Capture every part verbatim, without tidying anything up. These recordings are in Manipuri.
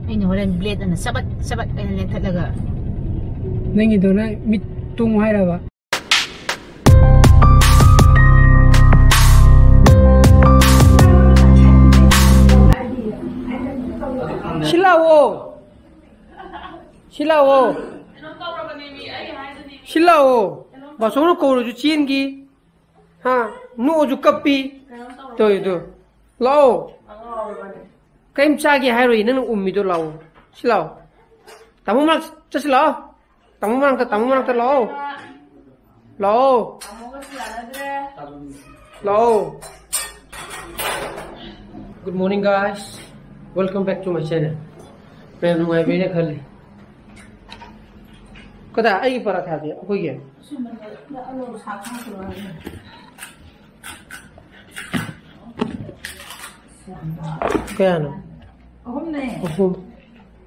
ꯑꯩꯅ ꯍꯣꯔꯦꯟ blade ꯑꯅ ꯆꯕꯠ ꯆꯕꯠ ꯑꯩꯅ ꯂꯦꯟꯊꯠꯂꯒ꯫ ꯅꯪꯒꯤꯗꯨꯅ ꯃꯤꯠ ꯇꯣꯡꯉꯨ ꯍꯥꯏꯔꯕ? ꯁꯤ ꯂꯥꯛꯑꯣ꯫ ꯁꯤ ꯂꯥꯛꯑꯣ꯫ ꯁꯤ ꯂꯥꯛꯑꯣ꯫ ꯕꯥꯆꯧꯅ ꯀꯧꯔꯁꯨ ꯆꯦꯟꯈꯤ꯫ ꯍꯥ? ꯅꯣꯛꯑꯁꯨ ꯀꯞꯄꯤ꯫ ꯇꯧꯔꯤꯗꯣ꯫ ꯂꯥꯛꯑꯣ꯫ ꯀꯔꯤꯝ ꯆꯥꯒꯦ ꯍꯥꯏꯔꯣꯏ, ꯅꯪꯅ ꯎꯝꯃꯤꯗꯣ꯫ ꯂꯥꯛꯑꯣ꯫ ꯁꯤ ꯂꯥꯛꯑꯣ꯫ ꯇꯥꯃꯣ ꯃꯅꯥꯛ ꯆꯠꯁꯤ ꯂꯥꯛꯑꯣ꯫ ꯇꯥꯃꯣ ꯃꯅꯥꯛꯇ, ꯇꯥꯃꯣ ꯃꯅꯥꯛꯇ ꯂꯥꯛꯑꯣ꯫ ꯂꯥꯛꯑꯣ꯫ ꯂꯥꯛꯑꯣ꯫ Good morning, guys. Welcome back to my channel. ꯃꯌꯥꯝ ꯅꯨꯡꯉꯥꯏꯕꯤꯔꯦ ꯈꯜꯂꯤ꯫ ꯀꯗꯥꯏ ꯑꯩꯒꯤ ꯄꯔꯥꯊꯥꯗꯤ ꯑꯩꯈꯣꯏꯒꯤ? ꯀꯌꯥꯅꯣ? ꯑꯍꯨꯝꯅꯦ꯫ ꯑꯍꯨꯝ꯫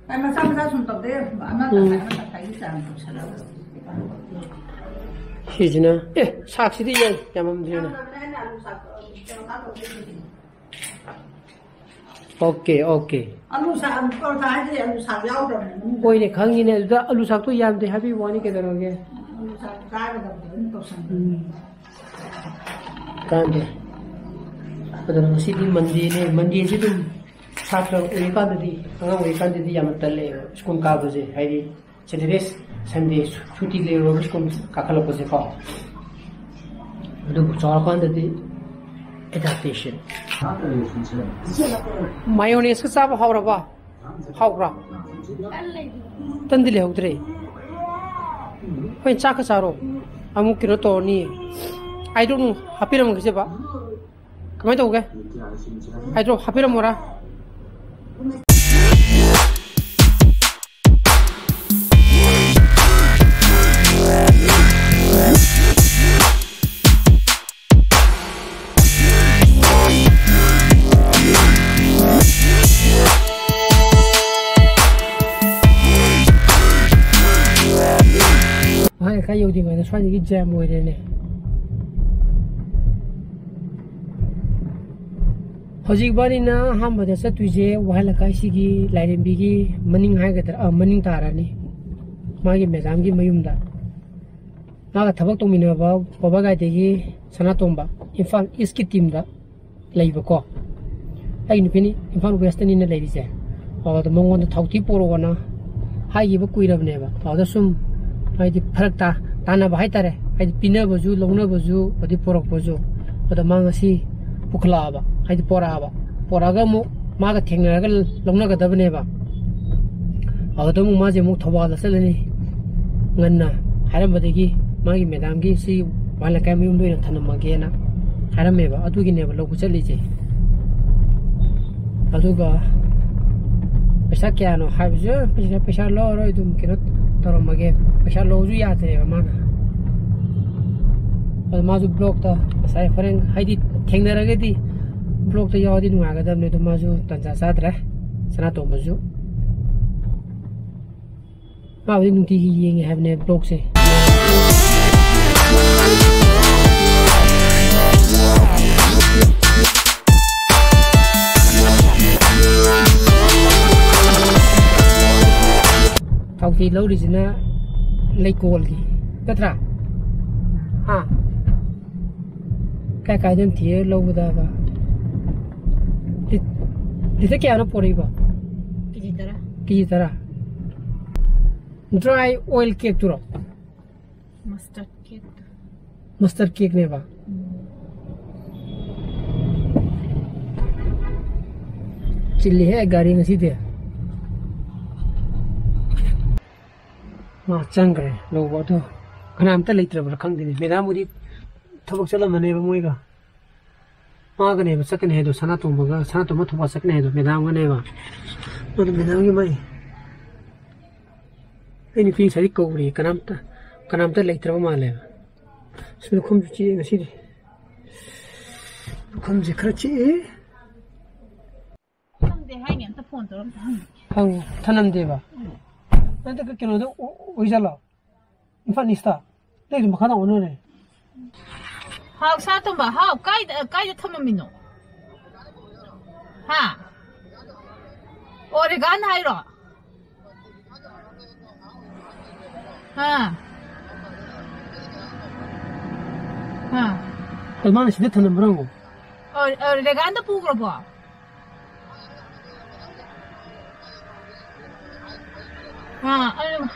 ꯑꯩ ꯃꯆꯥ ꯃꯆꯥ ꯁꯨꯝ ꯇꯧꯗꯦ꯫ ꯑꯃ ꯎꯝ꯫ ꯇꯪꯈꯥꯏ, ꯑꯃ ꯇꯪꯈꯥꯏꯒꯤ ꯆꯥꯡ ꯇꯧꯁꯜꯂꯒ꯫ ꯁꯤꯁꯤꯅ, ꯑꯦ, ꯁꯥꯛꯁꯤꯗꯤ ꯌꯥꯏ, ꯌꯥꯝꯃꯝꯗ꯭ꯔꯦꯅ꯫ ꯌꯥꯝꯗꯕꯅꯦ, ꯑꯩꯅ ꯑꯂꯨ ꯁꯥꯛ, ꯀꯩꯅꯣ ꯇꯧꯗꯣꯏꯅꯦ꯫ Okay, okay. ꯑꯂꯨ ꯁꯥꯛ, ꯄꯔꯣꯊꯥ ꯍꯥꯏꯁꯦ ꯑꯂꯨ ꯁꯥꯛ ꯌꯥꯎꯗ꯭ꯔꯕꯅꯦ ꯃꯅꯨꯡꯗ꯫ ꯍꯣꯏꯅꯦ, ꯈꯪꯉꯤꯅꯦ꯫ ꯑꯗꯨꯗ ꯑꯂꯨ ꯁꯥꯛꯇꯣ ꯌꯥꯝꯗꯦ ꯍꯥꯏꯕꯤꯕ ꯋꯥꯅꯤ, ꯀꯩꯗꯧꯔꯒꯦ? ꯑꯂꯨ ꯁꯥꯛ ꯆꯥꯒꯗꯕꯗꯣ ꯑꯗꯨꯝ ꯇꯧꯁꯟꯕ꯫ ꯎꯝ꯫ ꯀꯥꯟꯗꯦ꯫ ꯑꯗꯨꯅ ꯉꯁꯤꯗꯤ ꯃꯟꯗꯦꯅꯦ꯫ ꯃꯟꯗꯦꯁꯤ ꯑꯗꯨꯝ ꯁꯥꯇ꯭ꯔ ꯑꯣꯏꯔꯤꯀꯥꯟꯗꯗꯤ, ꯑꯉꯥꯡ ꯑꯣꯏꯔꯤꯀꯥꯟꯗꯗꯤ ꯌꯥꯝꯅ ꯇꯜꯂꯦꯕ ꯁ꯭ꯀꯨꯜ ꯀꯥꯕꯁꯦ꯫ ꯍꯥꯏꯗꯤ Saturday, Sunday ꯁꯨꯇꯤ ꯂꯩꯔꯨꯔꯒ ꯁ꯭ꯀꯨꯜ ꯀꯥꯈꯠꯂꯛꯄꯁꯦꯀꯣ꯫ ꯑꯗꯨꯕꯨ ꯆꯥꯎꯔꯀꯥꯟꯗꯗꯤ adaptation꯫ Mayonnaise ꯀ ꯆꯥꯕ ꯍꯥꯎꯔꯕ? ꯍꯥꯎꯕ꯭ꯔꯥ? ꯇꯟꯗꯤ ꯂꯩꯍꯧꯗ꯭ꯔꯦ꯫ ꯍꯣꯏ, ꯆꯥꯛꯀ ꯆꯥꯔꯣ꯫ ꯑꯃꯨꯛ ꯀꯩꯅꯣ ꯇꯧꯔꯅꯤ꯫ I don't know, ꯍꯥꯞꯄꯤꯔꯝꯒꯦꯁꯦꯕ꯫ ꯀꯃꯥꯏꯅ ꯇꯧꯒꯦ? I don't know, ꯍꯥꯞꯄꯤꯔꯝꯃꯣꯔꯥ? ꯃꯍꯥꯛ ꯂꯩꯀꯥꯏ ꯌꯧꯗ꯭ꯔꯤꯉꯩꯗ ꯁ꯭ꯋꯥꯏꯗꯒꯤ jam ꯑꯣꯏꯔꯦꯅꯦ꯫ ꯍꯧꯖꯤꯛ ꯏꯕꯥꯅꯤꯅ ꯑꯍꯥꯟꯕꯗ ꯆꯠꯇꯣꯏꯁꯦ ꯋꯥꯍꯦꯡ ꯂꯩꯀꯥꯏꯁꯤꯒꯤ ꯂꯥꯏꯔꯦꯝꯕꯤꯒꯤ ꯃꯅꯤꯡ ꯍꯥꯏꯒꯗ꯭ꯔꯥ, ꯑ, ꯃꯅꯤꯡ ꯇꯥꯔꯅꯤ꯫ ꯃꯥꯒꯤ ꯃꯦꯗꯥꯝꯒꯤ ꯃꯌꯨꯝꯗ꯫ ꯃꯥꯒ ꯊꯕꯛ ꯇꯧꯃꯤꯟꯅꯕ ꯄꯣꯕꯥꯒꯥꯏꯗꯒꯤ ꯁꯅꯥꯇꯣꯝꯕ, ꯏꯝꯐꯥꯜ ꯏꯁꯀꯤ ꯇꯤꯝꯗ ꯂꯩꯕꯀꯣ꯫ ꯑꯩ ꯅꯨꯄꯤꯅꯤ ꯏꯝꯐꯥꯜ ꯋꯦꯁꯇꯅꯤꯅ ꯂꯩꯔꯤꯁꯦ꯫ ꯑꯗꯨꯗ ꯃꯉꯣꯟꯗ ꯊꯥꯎꯊꯤ ꯄꯣꯔꯛꯑꯣꯅ ꯍꯥꯏꯈꯤꯕ ꯀꯨꯏꯔꯕꯅꯦꯕ꯫ ꯑꯗꯨꯗ ꯁꯨꯝ ꯍꯥꯏꯗꯤ ꯐꯔꯛ ꯇꯥ-, ꯇꯥꯅꯕ ꯍꯥꯏꯇꯥꯔꯦ꯫ ꯍꯥꯏꯗꯤ ꯄꯤꯅꯕꯁꯨ, ꯂꯧꯅꯕꯁꯨ, ꯑꯗꯩ ꯄꯣꯔꯛꯄꯁꯨ꯫ ꯑꯗ ꯃꯥ ꯉꯁꯤ ꯄꯨꯈꯠꯂꯛꯑꯕ, ꯍꯥꯏꯗꯤ ꯄꯣꯔꯛꯑꯕ꯫ ꯄꯣꯔꯛꯑꯒ ꯑꯃꯨꯛ ꯃꯥꯒ ꯊꯦꯡꯅꯔꯒ ꯂꯧꯅꯒꯗꯕꯅꯦꯕ꯫ ꯑꯗꯨꯗ ꯑꯃꯨꯛ ꯃꯥꯁꯦ ꯑꯃꯨꯛ ꯊꯧꯕꯥꯜꯗ ꯆꯠꯂꯅꯤ꯫ ꯉꯟꯅ ꯍꯥꯏꯔꯝꯕꯗꯒꯤ ꯃꯥꯒꯤ ꯃꯦꯗꯥꯝꯒꯤ ꯁꯤ ꯋꯥꯍꯦꯡ ꯂꯩꯀꯥꯏ ꯃꯌꯨꯝꯗ ꯑꯣꯏꯅ ꯊꯅꯝꯃꯒꯦꯅ ꯍꯥꯏꯔꯝꯃꯦꯕ꯫ ꯑꯗꯨꯒꯤꯅꯦꯕ ꯂꯧꯕ ꯆꯠꯂꯤꯁꯦ꯫ ꯑꯗꯨꯒ ꯄꯩꯁꯥ ꯀꯌꯥꯅꯣ ꯍꯥꯏꯕꯁꯨ, "ꯑꯦ, ꯄꯩꯁꯥ, ꯄꯩꯁꯥ ꯂꯧꯔꯔꯣꯏ, ꯑꯗꯨꯝ ꯀꯩꯅꯣ ꯇꯧꯔꯝꯃꯒꯦ", ꯄꯩꯁꯥ ꯂꯧꯔꯁꯨ ꯌꯥꯗ꯭ꯔꯦꯕ ꯃꯥꯅ꯫ ꯑꯗꯣ ꯃꯥꯁꯨ ꯕ꯭ꯂꯣꯛꯇ ꯉꯁꯥꯏ ꯍꯣꯔꯦꯟ, ꯍꯥꯏꯗꯤ ꯊꯦꯡꯅꯔꯒꯗꯤ ꯕ꯭ꯂꯣꯛꯇ ꯌꯥꯎꯔꯗꯤ ꯅꯨꯡꯉꯥꯏꯒꯗꯕꯅꯦ꯫ ꯑꯗꯣ ꯃꯥꯁꯨ ꯇꯟꯖꯥ ꯆꯥꯗ꯭ꯔꯦ, ꯁꯅꯥꯇꯣꯝꯕꯁꯨ꯫ ꯃꯥꯕꯨꯗꯤ ꯅꯨꯡꯇꯤꯒꯤ ꯌꯦꯡꯉꯦ ꯍꯥꯏꯕꯅꯦ ꯕ꯭ꯂꯣꯛꯁꯦ꯫ ꯊꯥꯎꯊꯤ ꯂꯧꯔꯤꯁꯤꯅ ꯂꯩꯀꯣꯜꯒꯤ ꯅꯠꯇ꯭ꯔꯥ? ꯍꯥ? ꯀꯥꯏ ꯀꯥꯏꯗꯅ ꯊꯤꯔ ꯂꯧꯒꯗꯕ? ꯂꯤ-, ꯂꯤꯇꯔ ꯀꯌꯥꯅꯣ ꯄꯣꯔꯛꯏꯕꯣ? ꯀꯦꯖꯤ ꯇꯔꯥ꯫ ꯀꯦꯖꯤ ꯇꯔꯥ꯫ ꯗ꯭ꯔꯥꯏ ꯑꯣꯏꯜ ꯀꯦꯛꯇꯨꯔꯣ? ꯃꯁꯇꯔꯗ ꯀꯦꯛ꯫ ꯃꯁꯇꯔꯗ ꯀꯦꯛꯅꯦꯕ? ꯎꯝ꯫ ꯆꯤꯜꯂꯤꯍꯦ ꯒꯥꯔꯤ ꯉꯁꯤꯗꯤ꯫ ꯃꯥ ꯆꯪꯈ꯭ꯔꯦ ꯂꯧꯕ꯫ ꯑꯗꯣ ꯀꯅꯥꯝꯇ ꯂꯩꯇ꯭ꯔꯕ꯭ꯔꯥ ꯈꯪꯗꯦꯅꯦ꯫ ꯃꯦꯗꯥꯝꯕꯨꯗꯤ ꯊꯕꯛ ꯆꯠꯂꯝꯃꯅꯦꯕ ꯃꯣꯏꯒ꯫ ꯃꯥꯒꯅꯦꯕ ꯆꯠꯀꯅꯤ ꯍꯥꯏꯗꯣ, ꯁꯅꯥꯇꯣꯝꯕꯒ, ꯁꯅꯥꯇꯣꯝꯕ ꯊꯧꯕꯥꯜ ꯆꯠꯀꯅꯤ ꯍꯥꯏꯗꯣ ꯃꯦꯗꯥꯝꯒꯅꯦꯕ꯫ ꯑꯗꯣ ꯃꯦꯗꯥꯝꯒꯤ ꯃꯥꯏ, ꯑꯩ ꯅꯨꯄꯤ ꯉꯁꯥꯏꯗꯤ ꯀꯧꯔꯤ, ꯀꯅꯥꯝꯇ, ꯀꯅꯥꯝꯇ ꯂꯩꯇ꯭ꯔꯕ ꯃꯥꯜꯂꯦꯕ꯫ ꯑꯁ, ꯂꯨꯈꯝꯁꯨ ꯆꯤꯛꯑꯦ ꯉꯁꯤꯗꯤ꯫ ꯂꯨꯈꯝꯁꯦ ꯈꯔ ꯆꯤꯛꯑꯦ꯫ ꯈꯪꯗꯦ ꯍꯥꯏꯅꯦ, ꯑꯝꯇ ꯐꯣꯟ ꯇꯧꯔ ꯑꯝꯇ ꯍꯪꯒꯦ꯫ ꯍꯪꯉꯨ, ꯊꯅꯝꯗꯦꯕ꯫ ꯅꯠꯇ꯭ꯔꯒ ꯀꯩꯅꯣꯗ ꯑꯣ-, ꯑꯣꯏꯖꯥꯠꯂꯣ? ꯏꯝꯐꯥꯜ ꯏꯁꯇ? ꯅꯪꯒꯤ ꯃꯈꯥꯗ ꯑꯣꯟꯅꯔꯦ꯫ ꯍꯥꯎ, ꯁꯅꯥꯇꯣꯝꯕ, ꯍꯥꯎ, ꯀꯥꯏꯗ, ꯀꯥꯏꯗ ꯊꯝꯃꯝꯃꯤꯅꯣ? ꯍꯥ? ꯑꯣ, ꯔꯦꯒꯥꯟ ꯍꯥꯏꯔꯣ? ꯑꯥ꯫ ꯑꯥ꯫ ꯑꯗꯨ ꯃꯥꯅ ꯁꯤꯗ ꯊꯝꯂꯝꯕ꯭ꯔꯥ ꯍꯪꯉꯣ꯫ ꯑꯣ, ꯑꯣ, ꯔꯦꯒꯥꯟꯗ ꯄꯨꯈ꯭ꯔꯕꯣ? ꯑꯥ, ꯑꯩ-,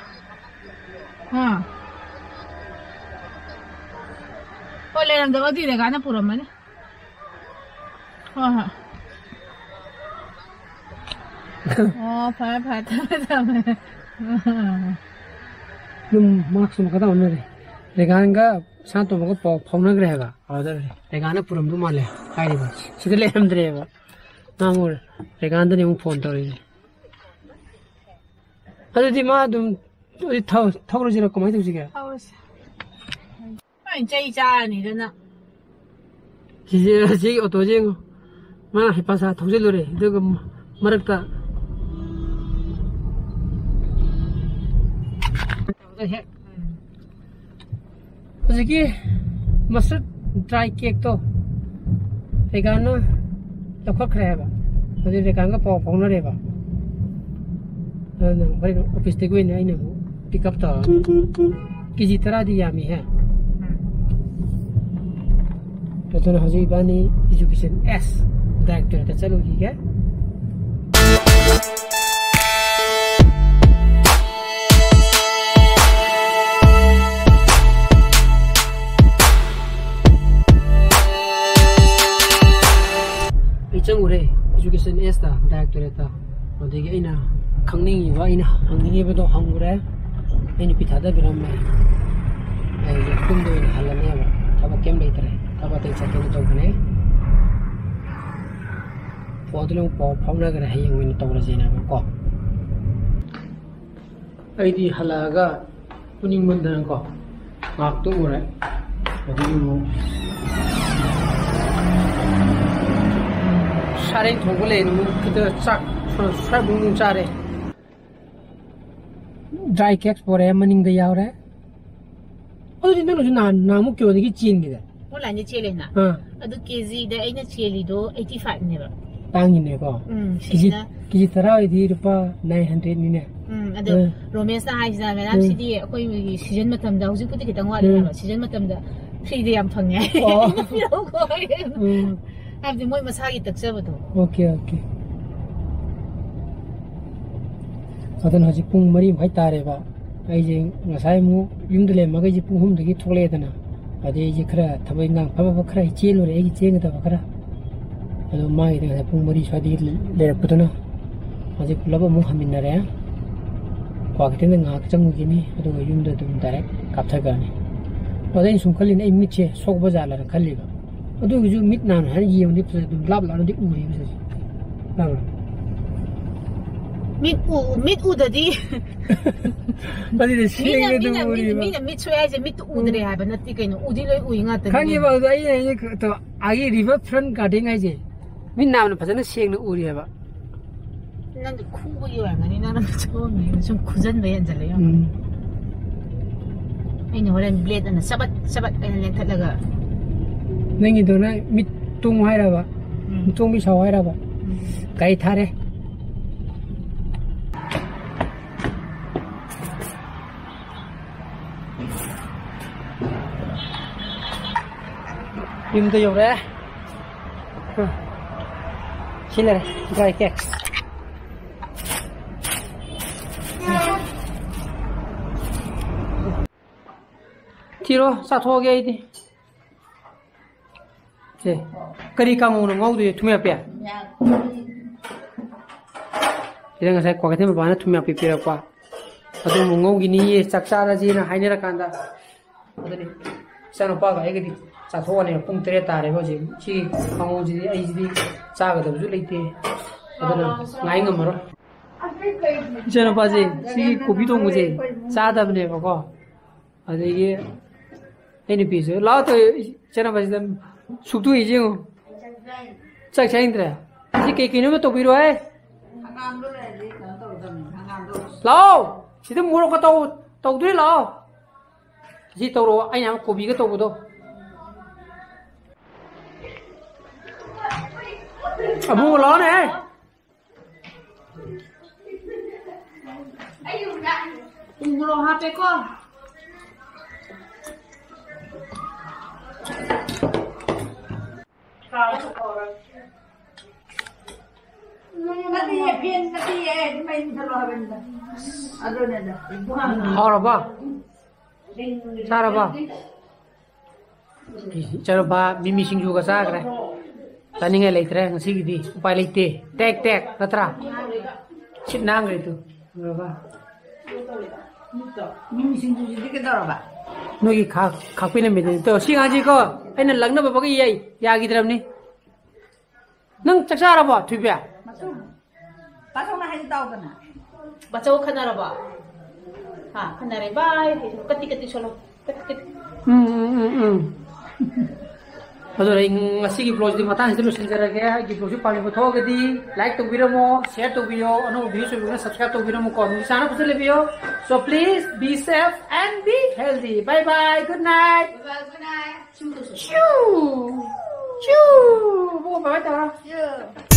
ꯑꯥ꯫ ꯍꯣꯏ, ꯂꯩꯔꯝꯗꯕ ꯑꯗꯨꯏ ꯔꯦꯒꯥꯅ ꯄꯨꯔꯝꯃꯅꯤ꯫ ꯍꯣꯏ, ꯍꯣꯏ꯫ ꯑꯣ, ꯐꯔꯦ, ꯐꯔꯦ, ꯊꯝꯃꯦ, ꯊꯝꯃꯦ꯫ ꯑꯗꯨꯝ ꯃꯥꯛꯁ ꯑꯃꯈꯛꯇ ꯑꯣꯟꯅꯔꯦ꯫ ꯔꯦꯒꯥꯟꯒ ꯁꯥꯟꯇꯣꯝꯕꯒ ꯄꯥꯎ ꯐꯥꯎꯅꯈ꯭ꯔꯦ ꯍꯥꯏꯕ꯫ ꯑꯗꯨꯗ ꯔꯦꯒꯥꯟꯅ ꯄꯨꯔꯝꯗꯧ ꯃꯥꯜꯂꯦ ꯍꯥꯏꯔꯤꯕ꯫ ꯁꯤꯗ ꯂꯩꯔꯝꯗ꯭ꯔꯦꯕ꯫ ꯃꯥ ꯑꯃꯨꯛ ꯔꯦꯒꯥꯟꯗꯅꯤ ꯑꯃꯨꯛ ꯐꯣꯟ ꯇꯧꯔꯤꯁꯦ꯫ ꯑꯗꯨꯗꯤ ꯃꯥ ꯑꯗꯨꯝ, ꯑꯗꯨꯗꯤ ꯊꯧ-, ꯊꯧꯔꯁꯤꯔꯣ? ꯀꯃꯥꯏꯅ ꯇꯧꯁꯤꯒꯦ? ꯊꯧꯔꯁꯤ꯫ ꯃꯥꯏ ꯆꯩ ꯆꯥꯔꯅꯤꯗꯅ꯫ ꯁꯤꯁꯦ, ꯁꯤꯒꯤ ꯑꯣꯇꯣꯁꯦ ꯌꯦꯡꯉꯣ꯫ ꯃꯥ ꯍꯩꯄꯥ ꯁꯥ ꯊꯧꯖꯤꯜꯂꯨꯔꯦ꯫ ꯑꯗꯨꯒ ꯃꯔꯛꯇ ꯍꯦꯛ ꯍꯧꯖꯤꯛꯀꯤ ꯃꯁꯔꯨꯠ ꯗ꯭ꯔꯥꯏ ꯀꯦꯛꯇꯣ ꯔꯦꯒꯥꯟꯅ ꯂꯧꯈꯠꯈ꯭ꯔꯦ ꯍꯥꯏꯕ꯫ ꯍꯧꯖꯤꯛ ꯔꯦꯒꯥꯟꯒ ꯄꯥꯎ ꯐꯥꯎꯅꯔꯦꯕ꯫ ꯑꯗꯨꯅ ꯍꯣꯔꯦꯟ ꯑꯣꯐꯤꯁꯇꯒꯤ ꯑꯣꯏꯅ ꯑꯩꯅ ꯑꯃꯨꯛ ꯄꯤꯛ ꯑꯞ ꯇꯧꯔꯒ꯫ ꯀꯦ ꯖꯤ ꯇꯔꯥꯗꯤ ꯌꯥꯝꯃꯤꯍꯦ꯫ ꯑꯗꯨꯅ ꯍꯧꯖꯤꯛ ꯏꯕꯥꯅꯤ ꯏꯖꯨꯀꯦꯁꯟ ꯑꯦꯁ ꯗꯥꯏꯔꯦꯛꯇꯣꯔꯦꯠꯇ ꯆꯠꯂꯨꯈꯤꯒꯦ꯫ ꯑꯩ ꯆꯪꯉꯨꯔꯦ ꯏꯖꯨꯀꯦꯁꯟ ꯑꯦꯁꯇ, ꯗꯥꯏꯔꯦꯛꯇꯣꯔꯦꯠꯇ꯫ ꯑꯗꯒꯤ ꯑꯩꯅ ꯈꯪꯅꯤꯡꯉꯤꯕ, ꯑꯩꯅ ꯍꯪꯅꯤꯡꯉꯤꯕꯗꯣ ꯍꯪꯉꯨꯔꯦ꯫ ꯑꯩ ꯅꯨꯄꯤ ꯊꯥꯗꯕꯤꯔꯝꯃꯦ꯫ ꯑꯩ ꯌꯨꯝꯗ ꯑꯣꯏꯅ ꯍꯜꯂꯅꯦꯕ, ꯊꯕꯛ ꯀꯩꯝ ꯂꯩꯇ꯭ꯔꯦ꯫ ꯊꯕꯛ ꯑꯇꯩ ꯆꯠꯀꯦꯅ ꯇꯧꯕꯅꯦ꯫ ꯐꯣꯟꯗꯨꯅ ꯑꯃꯨꯛ ꯄꯥꯎ ꯐꯥꯎꯅꯈ꯭ꯔꯦ, ꯍꯌꯦꯡ ꯑꯣꯏꯅ ꯇꯧꯔꯁꯦꯅꯀꯣ꯫ ꯑꯩꯗꯤ ꯍꯜꯂꯛꯑꯒ ꯎꯅꯤꯡꯃꯟꯗꯅꯀꯣ ꯉꯥꯏꯍꯥꯛ ꯇꯨꯝꯃꯨꯔꯦ꯫ ꯑꯗꯒꯤ ꯑꯃꯨꯛ ꯁꯥꯔꯦꯡ ꯊꯣꯡꯕ ꯂꯩ, ꯑꯃꯨꯛ ꯈꯤꯇ ꯆꯥꯛ ꯁ꯭ꯋꯥꯏꯕꯨꯡ ꯑꯃꯨꯛ ꯆꯥꯔꯦ꯫ ꯗ꯭ꯔꯥꯏ ꯀꯦꯛꯁ ꯄꯣꯔꯛꯑꯦ, ꯃꯅꯤꯡꯗ ꯌꯥꯎꯔꯦ꯫ ꯑꯗꯨꯗꯤ ꯅꯪꯅꯁꯨ ꯅꯍꯥꯟ, ꯅꯍꯥꯟꯃꯨꯛ ꯀꯤꯂꯣꯗꯒꯤ ꯆꯦꯟꯈꯤꯗ꯫ ꯑꯣꯟꯂꯥꯏꯟꯗ ꯆꯦꯜꯂꯦꯅ꯫ ꯑꯥ꯫ ꯑꯗꯨ ꯀꯦꯖꯤꯗ ꯑꯩꯅ ꯆꯦꯜꯂꯤꯗꯣ eighty five ꯅꯦꯕ꯫ ꯇꯥꯡꯉꯤꯅꯦꯀꯣ꯫ ꯎꯝ, ꯀꯦꯖꯤ, ꯁꯤꯁꯤꯅ ꯀꯦꯖꯤ ꯇꯔꯥ ꯑꯣꯏꯗꯤ ꯂꯨꯄꯥ nine hundred ꯅꯤꯅꯦ꯫ ꯎꯝ, ꯑꯗꯣ ꯎꯝ꯫ ꯔꯣꯃꯦꯁꯅ ꯍꯥꯏꯁꯤꯅ, "ꯃꯦꯗꯥꯝ, ꯎꯝ꯫ ꯁꯤꯗꯤ ꯑꯩꯈꯣꯏ ꯁꯤꯖꯟ ꯃꯇꯝꯗ, ꯍꯧꯖꯤꯛꯄꯨꯗꯤ ꯈꯤꯇꯪ ꯋꯥꯠꯂꯤ ꯎꯝ꯫ ꯍꯥꯏꯕ, ꯁꯤꯖꯟ ꯃꯇꯝꯗ ꯐ꯭ꯔꯤꯗ ꯌꯥꯝ ꯐꯪꯉꯦ ꯍꯥꯏ꯫ ꯑꯣ꯫ ꯑꯩꯅ ꯄꯤꯔꯛꯎꯀꯣ ꯍꯥꯏ꯫ ꯎꯝ꯫ ꯍꯥꯏꯕꯗꯤ ꯃꯣꯏ ꯃꯁꯥꯒꯤ ꯇꯛꯆꯕꯗꯣ꯫ Okay, okay. ꯑꯗꯨꯅ ꯍꯧꯖꯤꯛ ꯄꯨꯡ ꯃꯔꯤ ꯃꯈꯥꯏ ꯇꯥꯔꯦꯕ꯫ ꯑꯩꯁꯦ ꯉꯁꯥꯏ ꯑꯃꯨꯛ ꯌꯨꯝꯗ ꯂꯩꯔꯝꯃꯒ ꯑꯩꯁꯦ ꯄꯨꯡ ꯑꯍꯨꯝꯗꯒꯤ ꯊꯣꯛꯂꯛꯑꯦꯗꯅ꯫ ꯑꯗꯩ ꯑꯩꯁꯦ ꯈꯔ ꯊꯕꯛ ꯏꯟꯈꯥꯡ ꯐꯕ ꯈꯔ ꯆꯦꯜꯂꯨꯔꯦ, ꯑꯩꯒꯤ ꯆꯦꯟꯒꯗꯕ ꯈꯔ꯫ ꯑꯗꯣ ꯃꯥꯒꯤꯗꯤ ꯉꯁꯥꯏ ꯄꯨꯡ ꯃꯔꯤ ꯁ꯭ꯋꯥꯏꯗꯒꯤ ꯂꯩꯔꯛꯄꯗꯨꯅ ꯍꯧꯖꯤꯛ ꯄꯨꯂꯞ ꯑꯃꯨꯛ ꯍꯟꯃꯤꯟꯅꯔꯦ꯫ ꯀ꯭ꯋꯥꯀꯩꯊꯦꯜꯗ ꯉꯥꯏꯍꯥꯛ ꯆꯪꯉꯨꯈꯤꯅꯤ, ꯑꯗꯨꯒ ꯌꯨꯝꯗ ꯑꯗꯨꯝ direct ꯀꯥꯞꯊꯈ꯭ꯔꯅꯤ꯫ ꯑꯗ ꯑꯩꯅ ꯁꯨꯝ ꯈꯜꯂꯤꯅꯦ, ꯑꯩ ꯃꯤꯠꯁꯦ ꯁꯣꯛꯄ ꯖꯥꯠꯂꯅ ꯈꯜꯂꯤꯕ꯫ ꯑꯗꯨꯒꯤꯁꯨ ꯃꯤꯠ ꯅꯥꯟꯅ ꯍꯥꯏꯅ ꯌꯦꯡꯕꯗꯤ ꯐꯖꯩ, ꯑꯗꯨꯝ ꯂꯥꯞ ꯂꯥꯞꯅꯗꯤ ꯎꯔꯤꯕ ꯐꯖꯩ꯫ ꯂꯥꯞꯅ꯫ ꯃꯤꯠ ꯎ-, ꯃꯤꯠ ꯎꯗꯗꯤ꯫ ꯑꯗꯨꯗꯤ ꯃꯤꯅ, ꯁꯦꯡꯅ ꯑꯗꯨꯝ ꯃꯤꯅ, ꯃꯤꯅ, ꯎꯔꯤꯕ꯫ ꯃꯤꯅ ꯃꯤꯠ ꯁꯣꯛꯑꯦ ꯍꯥꯏꯁꯦ ꯃꯤꯠꯇ ꯎꯗ꯭ꯔꯦ ꯎꯝ꯫ ꯍꯥꯏꯕ ꯅꯠꯇꯦ ꯀꯩꯅꯣ, ꯎꯗꯤ ꯂꯣꯏ ꯎꯏ ꯉꯥꯛꯇꯅꯤ ꯈꯪꯉꯤꯕ꯫ ꯀꯩꯅꯣ꯫ ꯑꯗꯣ ꯑꯩꯅ ꯍꯥꯏꯁꯦ ꯀ-, ꯇꯣ-, ꯑꯥꯒꯤ river front garden ꯍꯥꯏꯁꯦ ꯃꯤꯠ ꯅꯥꯝꯅ ꯐꯖꯅ ꯁꯦꯡꯅ ꯎꯔꯤꯑꯕ꯫ ꯅꯪꯗꯤ ꯈꯨꯕꯒꯤ ꯑꯣꯏꯔꯝꯒꯅꯤ, ꯅꯪꯅ ꯃꯤꯠ ꯁꯣꯛꯑꯝꯃꯦ, ꯁꯨꯝ ꯈꯨꯖꯟꯕ ꯍꯦꯟꯖꯜꯂꯦ ꯌꯥꯝ꯫ ꯎꯝ꯫ ꯑꯩꯅ ꯍꯣꯔꯦꯟ blade ꯑꯅ ꯆꯕꯠ ꯆꯕꯠ ꯑꯩꯅ ꯂꯦꯟꯊꯠꯂꯒ꯫ ꯅꯪꯒꯤꯗꯨꯅ ꯃꯤꯠ ꯇꯣꯡ ꯍꯥꯏꯔꯕ? ꯎꯝ꯫ ꯃꯤꯠ ꯇꯣꯡꯕꯤ ꯁꯥꯎ ꯍꯥꯏꯔꯕ? ꯎꯝ꯫ ꯒꯥꯔꯤ ꯊꯥꯔꯦ꯫ ꯌꯨꯝꯗ ꯌꯧꯔꯦ꯫ ꯁꯤ ꯂꯩꯔꯦ, dry cakes꯫ ꯊꯤꯔꯣ, ꯆꯥꯊꯣꯛꯑꯒꯦ ꯑꯩꯗꯤ꯫ ꯁꯦ, ꯀꯔꯤ ꯀꯥꯡꯉꯧꯅꯣ ꯉꯧꯗꯣꯏꯁꯦ, ꯊꯨꯝꯌꯥꯛꯄꯤ? ꯁꯤꯗ ꯉꯁꯥꯏ ꯀ꯭ꯋꯥꯀꯩꯊꯦꯜ ꯃꯄꯥꯅ ꯊꯨꯝꯌꯥꯛꯄꯤ ꯄꯤꯔꯛꯄ꯫ ꯑꯗꯨ ꯑꯃꯨꯛ ꯉꯧꯈꯤꯅꯤꯌꯦ, ꯆꯥꯛ ꯆꯥꯔꯁꯦꯅ ꯍꯥꯏꯅꯔꯀꯥꯟꯗ꯫ ꯑꯗꯨꯅꯤ, ꯏꯆꯥꯅꯨꯄꯥꯒ ꯑꯩꯒꯗꯤ ꯆꯥꯊꯣꯛꯑꯅꯦꯕ꯫ ꯄꯨꯡ ꯇꯔꯦꯠ ꯇꯥꯔꯦꯕ ꯍꯧꯖꯤꯛ꯫ ꯁꯤꯒꯤ ꯀꯥꯡꯉꯧꯁꯤꯗꯤ ꯑꯩꯁꯤꯗꯤ ꯆꯥꯒꯗꯕꯁꯨ ꯂꯩꯇꯦ꯫ ꯑꯗꯨꯅ ꯉꯥꯏ ꯉꯝꯃꯔꯣꯏ꯫ ꯏꯆꯥꯅꯨꯄꯥꯁꯦ ꯁꯤꯒꯤ ꯀꯣꯕꯤ ꯊꯣꯡꯕꯁꯦ ꯆꯥꯗꯕꯅꯦꯕꯀꯣ꯫ ꯑꯗꯒꯤ ꯑꯩ ꯅꯨꯄꯤꯁꯨ, "ꯂꯥꯛꯑꯣ ꯇꯧ, ꯏꯆꯥꯅꯨꯄꯥꯁꯤꯗ ꯁꯨꯛꯇꯣꯛꯏꯁꯦ ꯌꯦꯡꯉꯨ꯫ ꯆꯥꯛ ꯆꯥꯅꯤꯡꯗ꯭ꯔꯦ꯫ ꯁꯤ ꯀꯩ ꯀꯩꯅꯣꯝꯃ ꯇꯧꯕꯤꯔꯣ ꯍꯦ꯫ ꯍꯪꯒꯥꯝꯗꯣ ꯂꯩꯔꯗꯤ ꯀꯩꯅꯣ ꯇꯧꯒꯗꯕꯅꯤ, ꯍꯪꯒꯥꯝꯗꯣ꯫ ꯂꯥꯛꯑꯣ꯫ ꯁꯤꯗ ꯃꯣꯔꯣꯛꯀ ꯇꯧ-, ꯇꯧꯗꯣꯏ ꯂꯥꯛꯑꯣ꯫ ꯁꯤ ꯇꯧꯔꯛꯑꯣ, ꯑꯩꯅ ꯍꯥꯏꯕ ꯀꯣꯕꯤꯒ ꯇꯧꯕꯗꯣ"꯫ ꯑꯕꯨꯡꯉꯣ ꯂꯥꯛꯑꯣꯅꯦ꯫ ꯎ ꯃꯣꯔꯣꯛ ꯍꯥꯞꯄꯦꯀꯣ꯫ ꯅꯠꯇꯤꯌꯦ, ꯐꯦꯟ ꯅꯠꯇꯤꯌꯦ, ꯑꯗꯨꯝ ꯃꯩ ꯃꯨꯊꯠꯂꯣ ꯍꯥꯏꯕꯅꯤꯗ꯫ ꯑꯗꯨꯅꯦꯗ꯫ ꯍꯥꯎꯔꯕꯣ? ꯆꯥꯔꯕꯣ? ꯏꯆꯥꯅꯨꯄꯥ ꯃꯤꯃꯤ ꯁꯤꯡꯖꯨꯒ ꯆꯥꯈ꯭ꯔꯦ꯫ ꯆꯥꯅꯤꯡꯉꯥꯏ ꯂꯩꯇ꯭ꯔꯦ ꯉꯁꯤꯒꯤꯗꯤ꯫ ꯎꯄꯥꯏ ꯂꯩꯇꯦ꯫ ꯇꯦꯛ ꯇꯦꯛ ꯅꯠꯇ꯭ꯔꯥ? ꯁꯤꯠ ꯅꯥꯟꯈ꯭ꯔꯦ ꯇꯨ꯫ ꯎꯔꯕ? ꯃꯤꯃꯤ ꯁꯤꯡꯖꯨꯁꯤꯗꯤ ꯀꯩꯗꯧꯔꯕ? ꯅꯣꯏꯒꯤ ꯈꯥꯛ-, ꯈꯥꯛꯄꯤꯔꯝꯃꯤꯗꯨꯅꯤ꯫ ꯇꯣ, ꯁꯤ ꯉꯥꯡꯁꯤꯀꯣ, ꯑꯩꯅ ꯂꯛꯅꯕ ꯐꯥꯎꯒꯤ ꯌꯥꯏ-, ꯌꯥꯈꯤꯗ꯭ꯔꯕꯅꯤ꯫ ꯅꯪ ꯆꯥꯛ ꯆꯥꯔꯕꯣ, ꯊꯣꯏꯕꯤ? ꯃꯆꯨ, ꯄꯥꯊꯣꯛꯅ ꯍꯥꯏꯗꯤ ꯇꯥꯎꯗꯅ꯫ ꯕꯥꯆꯧ ꯈꯟꯅꯔꯕꯣ? ꯍꯥ, ꯈꯟꯅꯔꯦ꯫ ꯕꯥꯏ꯫ ꯀꯠꯇꯤ ꯀꯠꯇꯤ ꯁꯣꯂꯣ꯫ ꯀꯠꯇꯤ ꯀꯠꯇꯤ꯫ ꯎꯝ, ꯎꯝ, ꯎꯝ, ꯎꯝ꯫ ꯑꯗꯨꯅ ꯑꯩ ꯉꯁꯤꯒꯤ vlogꯁꯤꯗꯤ ꯃꯇꯥꯡꯁꯤꯗ ꯂꯣꯏꯁꯤꯟꯖꯔꯒꯦ꯫ ꯑꯩꯒꯤ vlogꯁꯤ ꯄꯥꯝꯕꯤꯕ ꯊꯣꯛꯑꯒꯗꯤ like ꯇꯧꯕꯤꯔꯝꯃꯣ, share ꯇꯧꯕꯤꯌꯣ, ꯑꯅꯧꯕ views ꯑꯣꯏꯕꯅ subscribe ꯇꯧꯕꯤꯔꯝꯃꯨꯀꯣ꯫ ꯅꯨꯡꯁꯤ ꯆꯥꯅ ꯐꯖꯅ ꯂꯩꯕꯤꯌꯣ꯫ So please be safe and be healthy. Bye bye. Good night. Bye bye. Good night. ꯆꯨ꯫ ꯆꯨ꯫ ꯕꯣ, bye bye ꯇꯧꯔꯣ꯫ ꯆꯨ꯫